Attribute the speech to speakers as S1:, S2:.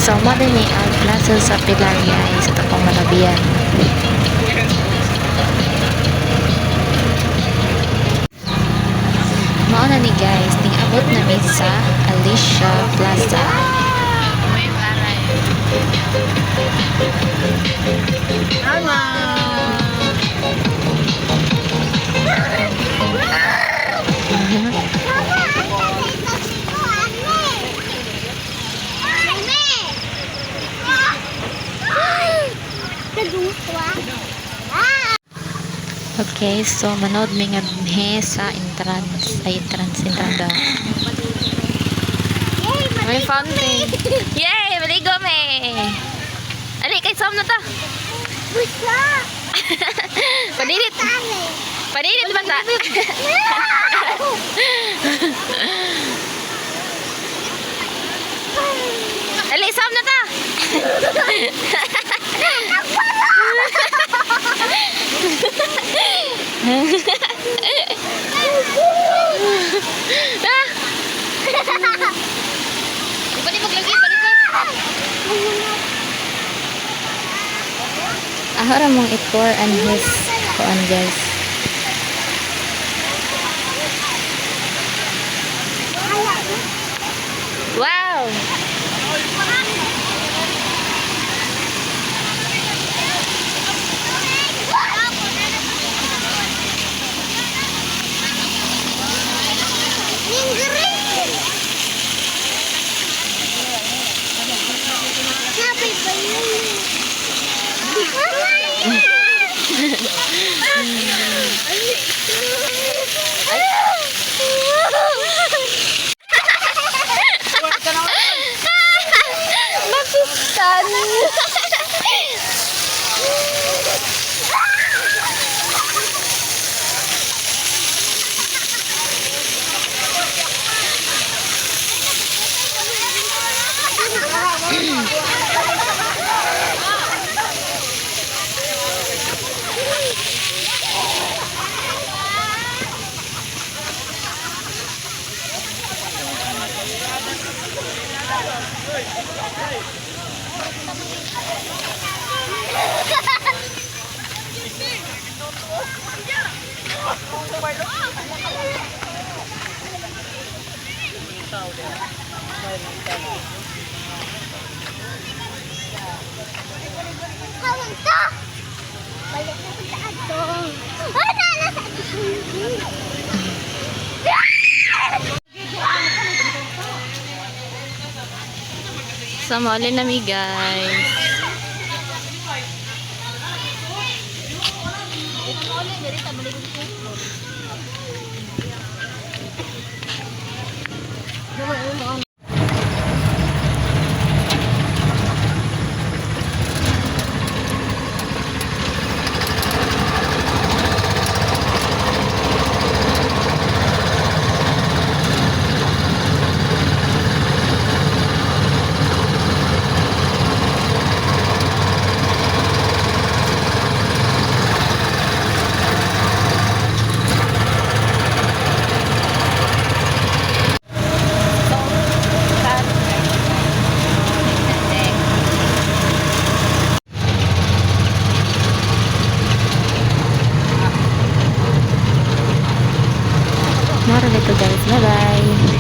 S1: So, mo ni ang plaza sa Pilar, guys. Ito pong Malabian. Mao na ni, guys, ning-abot na mi sa Alicia Plaza.
S2: May aray. Mama!
S3: Mama, asa na ito ko, ane? Ane! Nagungwa? Ah!
S1: Okay, so manood mi nga he sa entrance. Ay, entrance, entrada.
S3: Yay,
S2: May fountain. Yay! Maligo me! Ali, kay Sam na ta.
S3: Busa!
S2: Panilit.
S3: Tani!
S2: Panilit ba ta? Ali, Sam na ta. Ah! Palibog lagi, palibog.
S1: Ahora mong i-tour and his kuan, guys.
S2: Wow!
S3: Ning green! Napay ba yun?
S2: Mapistan!
S3: Hawang to! Balik na sa ato. Oh, nala sa ato.
S2: So, mauli na mi, guys.
S1: Mara nito, guys. Bye bye.